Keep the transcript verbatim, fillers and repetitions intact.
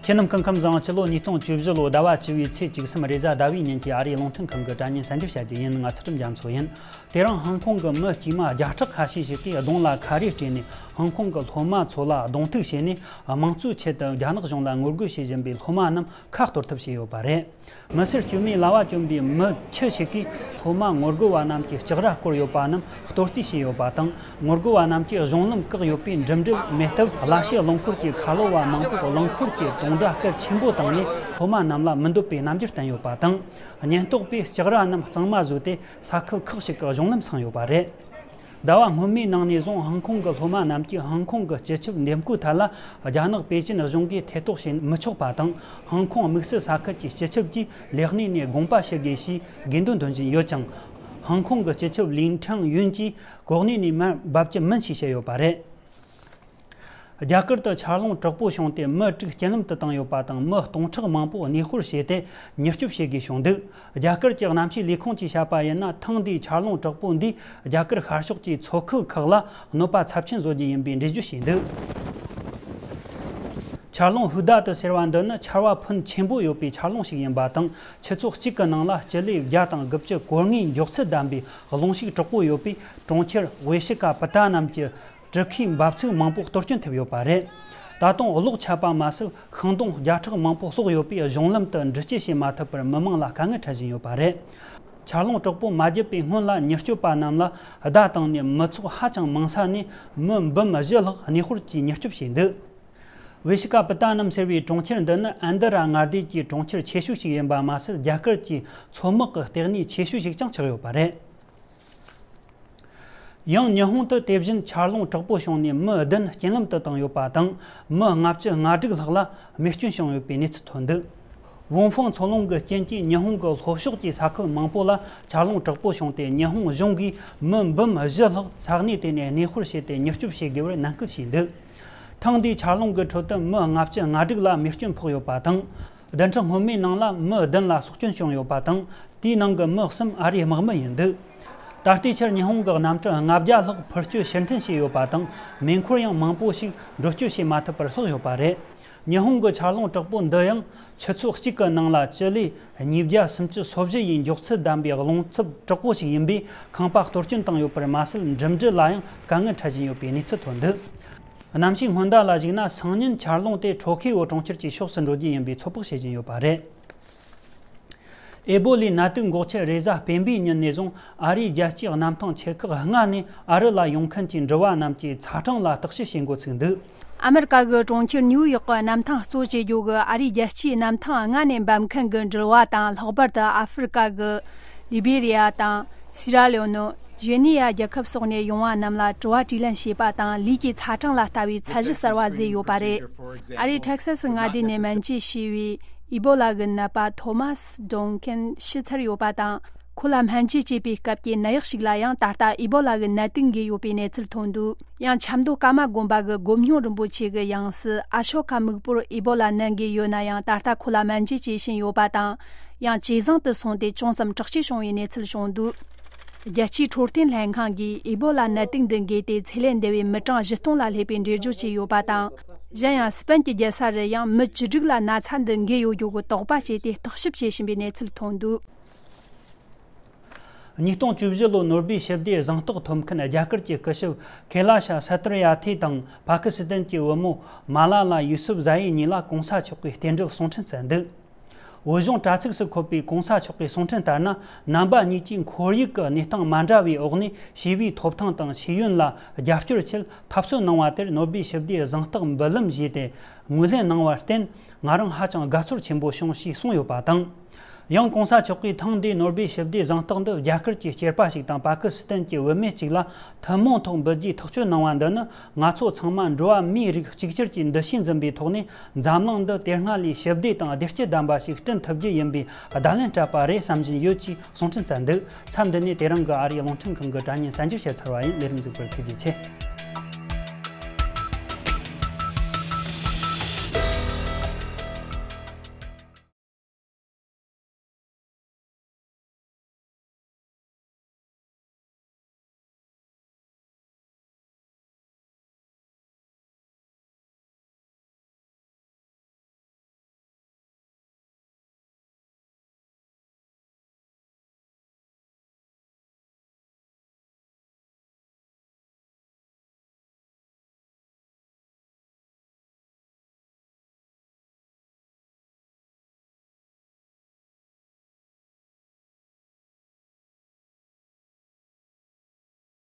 ཁྱེད་རྣམས་སྐུ་ཁམས་བཟང་། ཕྱི་ལོ་ཉིས་སྟོང་བཅུ་བཞི་ལོ་ཟླ་བ་བཅུ་བའི་ཚེས་བཅུ་གསུམ་རེས་གཟའ་ཟླ་བའི་ཉིན་གྱི་ཨ་རིའི་རླུང་འཕྲིན་ཁང་གི་དྲ་བརྙན་གསར་འགྱུར་བྱ་རྒྱུ་ཡིན། ང་ཚུལ་ཁྲིམས་རྒྱ་མཚོ་ཡིན། དེ་རིང་ཧང་ཀོང་གི་མི་དཀྱུས་མ་བརྒྱ་ཕྲག་ཁ་ཤས་ཤིག་གིས་གདོང་ལ་ཁ་རས་སྤྲས་ནས་ཧང་ཀོང་གི་སློབ་མ་ཚོ་ལ་གདོང་ཐུག་བྱས་ནས། དམངས་གཙོའི་ཆེད་དུ་རྒྱ་ནག་གཞུང་ལ་ངོ་རྒོལ་བྱེད་བཞིན་པའི་སློབ་མ་རྣམས་ཁ་གཏོར་ཐབས་བྱས་ཡོད་པ་རེད། མི་སེར་དཀྱུས་མའི་ལྭ་བ་གྱོན་པའི་མི་ཁྱུ་ཞིག་གིས་སློབ་མ་ངོ་རྒོལ་བ་རྣམས་ཀྱི་ལྕགས་ར་བསྐོར་ཡོད་པ་རྣམས་གཏོར་རྩིས་བྱས་ཡོད་པ་དང་། ངོ་རྒོལ་བ་རྣམས་ཀྱིས་གཞུང་ལམ་བཀག་ཡོད་པའི་འགྲིམ་འགྲུལ་མེད་སྟབས། ལ་ཤས་རླངས་འཁོར་གྱི་ཁ་ལོ་བ་མང་པོས་རླངས་འཁོར་གྱི་དུང་སྒྲ་སྐད་ཆེན་པོ་བཏང་ནས་སློབ་མ་རྣམས་ལ་མི་འདོད་པའི་རྣམ་འགྱུར་བསྟན་ཡོད་པ་དང་། ཉེན་རྟོག་པས་ལྕགས་ར་རྣམས་གཙང་མ་བཟོས་ཏེ། ས་ཁུལ་ཁག་ཞིག་གི་གཞུང་ལམ་སངས་ཡོད་པ་རེད། ཟླ་བ་སྔོན་མའི་ནང་ནས་བཟུང་ཧང་ཀོང་གི་སློབ་མ་རྣམས་ཀྱིས་ཧང་ཀོང་གི་སྤྱི་ཁྱབ་འདེམས་བསྐོའི་ཐད་ལ། རྒྱ་ནག་པེ་ཅིན་གཞུང་གིས་ཐེ་གཏོགས་བྱེད་མི་ཆོག་པ་དང་། ཧང་ཀོང་དམིགས་བསལ་ས་ཁུལ་གྱི་སྤྱི་ཁྱབ་ཀྱིས་ལས་གནས་ནས་དགོངས་པ་ཞུ་དགོས་ཞེས་དགོས་འདུན་འདོན་བཞིན་ཡོད་ཀྱང་། ཧང་ཀོང་གི་སྤྱི་ཁྱབ་ལིན་ཁྲང་ཡུན་གྱིས་གོ་གནས་ནས་མར་འབབ་རྒྱུ་མིན་ཞེས་བཤད་ཡོད་པ་རེད། རྒྱ་གར་དུ་ཆར་རླུང་དྲག་པོ་བྱུང་སྟེ་མི་དྲུག་རྐྱེན་ལམ་དུ་བཏང་ཡོད་པ་དང་། མི་སྟོང་ཕྲག་མང་པོ་གནས་སྤོར་བྱས་ཏེ་མྱུར་སྐྱོབ་བྱེད་དགོས་བྱུང་འདུག་རྒྱ་གར་གྱི་གནམ་གཤིས་ལས་ཁུངས་ཀྱིས་བཤད་པ་ཡིན་ན། ཐེངས་འདིའི་ཆར་རླུང་དྲག་པོ་འདིས་རྒྱ་གར་ཤར་ཕྱོགས་ཀྱི་མཚོ་ཁུལ་ཁག་ལ་གནོད་པ་ཚབས་ཆེན་བཟོ་རྒྱུ་ཡིན་པའི་འགྲེལ་བརྗོད་བྱས་འདུག་ཆར་རླུང་ཧུ་ད་ཏུ་ཟེར་བ་འདི་ནི་ཆར་བ་ཕོན་ཆེན་པོ་ཡོད་པའི་ཆར་རླུང་ཞིག་ཡིན་པ་དང་། ཆུ་ཚོད་གཅིག་གི་ནང་ལ་སྤྱི་ལེ་བརྒྱ་དང་དགུ་བཅུ་གོ་ལྔའི་མགྱོགས་ཚད་ལྡན་པའི་རླུང་ཤུགས་དྲག་པོ་ཡོད་པས། གྲོང་ཁྱེར་ཝེ་ཤི་ཀ་པུ་ཏ་ནམ་གྱི་གྲུ་ཁའི་འབབ་ཚིགས་མང་པོ་གཏོར་སྐྱོན་ཐེབས་ཡོད་པ་རེད། ད་དུང་གློག་ཆད་པ་མ་ཟད། ཤིང་སྡོང་བརྒྱ་ཕྲག་མང་པོ་སློག་ཡོད་པས། གཞུང་ལམ་དུ་འགྲུལ་སྐྱེལ་བྱེད་མ་ཐུབ་པར་མི་མང་ལ་དཀའ་ངལ་འཕྲད་བཞིན་ཡོད་པ་རེད། ཆར་རླུང་དྲག་པོ་མ་བརྒྱབ་པའི་སྔོན་ལ་མྱུར་སྐྱོབ་པ་རྣམས་ལ་བརྡ་བཏང་ནས། མི་ཚོགས་ཧ་ཅང་མང་ས་ནས་མི་འབུམ་བཞི་ལྷག་གནས་སྤོར་གྱིས་མྱུར་སྐྱོབ་བྱས་འདུག་ཝེ་ཤི་ཀ་པུ་ཏ་ནམ་ཟེར་བའི་གྲོང་ཁྱེར་འདི་ནི་ཨན་ད་ར་མངའ་སྡེ་གྱི་གྲོང་ཁྱེར་ཆེ་ཤོས་ཤིག་ཡིན་པ་མ་ཟད། རྒྱ་གར་གྱི་མཚོ་དམག་གི་ལྟེ་གནས་ཆེ་ཤོས་ཤིག་ཀྱང་ཆགས་ཡོད་པ་རེད། ཡང་ཉི་ཧོང་དུ་དེ་བཞིན་ཆར་རླུང་དྲག་པོ་བྱུང་ནས་མི་བདུན་རྐྱེན་ལམ་དུ་བཏང་ཡོད་པ་དང་། མི་ལྔ་བཅུ་ང་དྲུག་ལྷག་ལ་རྨས་སྐྱོན་བྱུང་ཡོད་པའི་གནས་ཚུལ་ཐོན་འདུག་ཝུང་ཧྥང་མཚོ་རླུང་གི་རྐྱེན་གྱིས་ཉི་ཧོང་གི་ལྷོ་ཕྱོགས་ཀྱི་ས་ཁུལ་མང་པོ་ལ་ཆར་རླུང་དྲག་པོ་བྱུང་སྟེ། ཉི་ཧོང་གཞུང་གིས་མི་འབུམ་བཞི་ལྷག་ས་གནས་དེ་ནས་གནས་སྤོར་བྱས་ཏེ་མྱུར་སྐྱོབ་བྱེད་དགོས་པར་ནན་སྐུལ་བྱས་འདུག་ཐེངས་འདིའི་ཆར་རླུང་གི་ཁྲོད་དུ་མི་ལྔ་བཅུ་ང་དྲུག་ལ་རྨས་སྐྱོན་ཕོག་ཡོད་པ་དང་། བདུན་ཕྲག་སྔོན་མའི་ནང་ལ་མི་བདུན་ལ་སྲོག་སྐྱོན་བྱུང་ཡོད་པ་དང་། དེའི་ནང་གི་མི་གསུམ་ཨ་རིའི་དམག་མི་ཡིན་འདུག་ད་ལྟའི་ཆར་ཉི་ཧོང་གི་གནམ་གྲུ་ལྔ་བརྒྱ་ལྷག་འཕུར་སྐྱོད་ཕྱིར་འཐེན་བྱས་ཡོད་པ་དང་། མེ་འཁོར་ཡང་མང་པོ་ཞིག་འགྲོ་སྐྱོད་བྱེད་མ་ཐུབ་པར་ལྷག་ཡོད་པ་རེད། ཉི་ཧོང་གི་ཆར་རླུང་དྲག་པོ་འདི་ཡང་ཆུ་ཚོད་གཅིག་གི་ནང་ལ་སྤྱི་ལེ་ཉིས་བརྒྱ་སུམ་ཅུ་སོ་བཞི་ཡི་མགྱོགས་ཚད་ལྡན་པའི་རླུང་འཚུབ་དྲག་པོ་ཞིག་ཡིན་པས། ཁང་པ་གཏོར་སྐྱོན་བཏང་ཡོད་པར་མ་ཟད། འགྲིམ་འགྲུལ་ལ་ཡང་དཀའ་ངལ་འཕྲད་བཞིན་ཡོད་པའི་གནས་ཚུལ་ཐོན་འདུག་གནམ་གཤིས་སྔོན་བརྡ་ལ་གཞིགས་ན། སང་ཉིན་ཆར་རླུང་དེ་ཁྲོ་ཁེ་ཝོ་གྲོང་ཁྱེར་གྱི་ཕྱོགས་སུ་འགྲོ་རྒྱུ་ཡིན་པའི་ཚོད་དཔག་བྱེད་བཞིན་ཡོད་པ་རེད། ཨེ་བོ་ལའི་ནད་དུག་འགོག་ཆེད་རེས་གཟའ་སྤེན་པའི་ཉིན་ནས་བཟུང་ཨ་རིའི་རྒྱལ་སྤྱིའི་གནམ་ཐང་ཆེ་ཁག་ལྔ་ནས་ཨ་རི་ལ་ཡོང་མཁན་གྱི་འགྲུལ་བ་རྣམས་ཀྱི་ཚ་གྲང་ལ་བརྟག་དཔྱད་བྱེད་འགོ་ཚུགས་འདུག་ཨ་མེ་རི་ཀ་གི་གྲོང་ཁྱེར་ནིའུ་ཡོག་གི་གནམ་ཐང་གཙོ་བྱེད་རྒྱུ་གི་ཨ་རིའི་རྒྱལ་སྤྱིའི་གནམ་ཐང་ལྔ་ནས་འབབ་མཁན་གྱི་འགྲུལ་བ་དང་། ལྷག་པར་དུ་ཨ་ཧྥེ་རི་ཀ་གི་ལི་བེ་རི་ཡ་དང་། སི་ར་ལེ་ཨོ་ནོ། ཇེ་ནི་ཡ་རྒྱལ་ཁབ་སོགས་ནས་ཡོང་བ་རྣམས་ལ་དྲི་བ་དྲིས་ལན་བྱས་པ་དང་། ལུས་ཀྱི་ཚ་གྲང་ལ་ལྟ་བའི་ཚད་གཞི་གསར་བ་བཟོས་ཡོད་པ་རེད། ཨ་རིའི་ཊེག་སཱ་སི་མངའ་སྡེ་ནས་སྨན་བཅོས་བྱས་པའི་ཨི་བོ་ལ་གི་ནད་པ་ཐོ་མཱ་སི་ཌོང་ཁན་ཤི་ཚར་ཡོད་པ་དང་། ཁོ་ལ་སྨན་བཅོས་བྱས་པའི་སྐབས་ཀྱི་ནད་གཡོག་ཞིག་ལ་ཡང་ད་ལྟ་ཨི་བོ་ལ་གི་ནད་དུག་འགོས་ཡོད་པའི་གནས་ཚུལ་ཐོན་འདུག་ཡང་ཆབ་མདོ་ཀརྨ་དགོན་པ་གི་སྒོ་སྨྱོན་རིན་པོ་ཆེ་གི་ཡང་སྲིད་ཨ་ཤོ་ཀ་སྨུག་པོར་ཨི་བོ་ལ་ནད་འགོས་ཡོད་ན་ཡང་། ད་ལྟ་ཁོ་ལ་སྨན་བཅོས་བྱེད་བཞིན་ཡོད་པ་དང་། ཡང་ཇེ་བཟང་དུ་སོང་སྟེ་ཅུང་ཙམ་དྲག་སྐྱེད་བྱུང་བའི་གནས་ཚུལ་བྱུང་འདུག་རྒྱལ་སྤྱིའི་འཕྲོད་བསྟེན་ལྷན་ཁང་གིས་ཨི་བོ་ལ་ནད་དུག་འདི་འགོས་ཏེ་ཚེ་ལས་འདས་པའི་མི་གྲངས་བཞི་སྟོང་ལ་སླེབས་པའི་འགྲེལ་བརྗོད་བྱས་ཡོད་པ་དང་། གཞན་ཡང་སྤེན་གྱི་རྒྱལ་ས་རུ་ཡང་མི་བཅུ་དྲུག་ལ་ན་ཚ་འདི་འགོས་ཡོད་རྒྱུ་གི་དོགས་པ་བྱས་ཏེ་བརྟག་ཞིབ་བྱེད་བཞིན་པའི་གནས་ཚུལ་ཐོན་འདུག་ཉིས་སྟོང་བཅུ་བཞི་ལོ་ནོ་སྦེལ་ཞི་བདེའི་གཟེངས་རྟགས་ཐོབ་མཁན་རྒྱ་གར་གྱི་སྐུ་ཞབས་ཁེ་ལ་ཤ་སཏྲི་ཡ་ཐི་དང་། པ་ཀི་སི་ཐན་གྱི་བུ་མོ་མ་ལ་ལ་ཡུ་སུབ་ཟ་ཡི་གཉིས་ལ་གོང་ས་མཆོག་གིས་རྟེན་འབྲེལ་གསུང་འཕྲིན་བསྩལ་འདུག་འོས་སྦྱོང་དྲ་ཚིགས་སུ་འཁོད་པའི་གོང་ས་མཆོག་གི་གསུང་འཕྲིན་ལྟར་ན། རྣམ་པ་གཉིས་ཀྱིས་ཁོར་ཡུག་གི་གནས་སྟངས་མ་འདྲ་བའི་འོག་ནས་ཞི་བའི་ཐོབ་ཐང་དང་ཤེས་ཡོན་ལ་རྒྱབ་སྐྱོར་ཆེད་འཐབ་རྩོད་གནང་བ་དེར་ནོ་སྦེལ་ཞི་བདེའི་གཟེངས་རྟགས་འབུལ་ལམ་བཞེས་ཏེ་ངོས་ལེན་གནང་བར་བརྟེན། ང་རང་ཧ་ཅང་དགའ་ཚོར་ཆེན་པོ་བྱུང་ཞེས་གསུངས་ཡོད་པ་དང་། ཡང་གོང་ས་མཆོག་གིས་ཐེངས་འདིའི་ནོ་སྦེལ་ཞི་བདེའི་གཟེངས་རྟགས་འདི་རྒྱ་གར་གྱི་སྐྱེས་པ་ཞིག་དང་པ་ཀི་སི་ཐན་གྱི་བུད་མེད་ཅིག་ལ་ཐུན་མོང་ཐོག་འབུལ་རྒྱུའི་ཐག་གཅོད་གནང་བ་འདི་ནི། ང་ཚོ་ཚང་མ་འགྲོ་བ་མིའི་རིགས་གཅིག་གྱུར་གྱི་འདུ་ཤེས་འཛིན་པའི་ཐོག་ནས། འཛམ་གླིང་འདི་དེ་སྔ་ལས་ཞི་བདེ་དང་བདེ་སྐྱིད་ལྡན་པ་ཞིག་བསྐྲུན་ཐུབ་རྒྱུ་ཡིན་པའི་བརྡ་ལན་སྤྲད་པ་རེད་བསམ་བཞིན་ཡོད་ཅེས་གསུང་འཕྲིན་བསྩལ་འདུག་ཚབ་འདི་ནས་དེ་རིང་གི་ཨ་རིའི་རླུང་འཕྲིན་ཁང་གི་དྲ་བརྙན་གསར་འགྱུར་བཤད་ཚར་བ་ཡིན། ལས་རིམ་གཟིགས་པར་ཐུགས་རྗེ་ཆེ།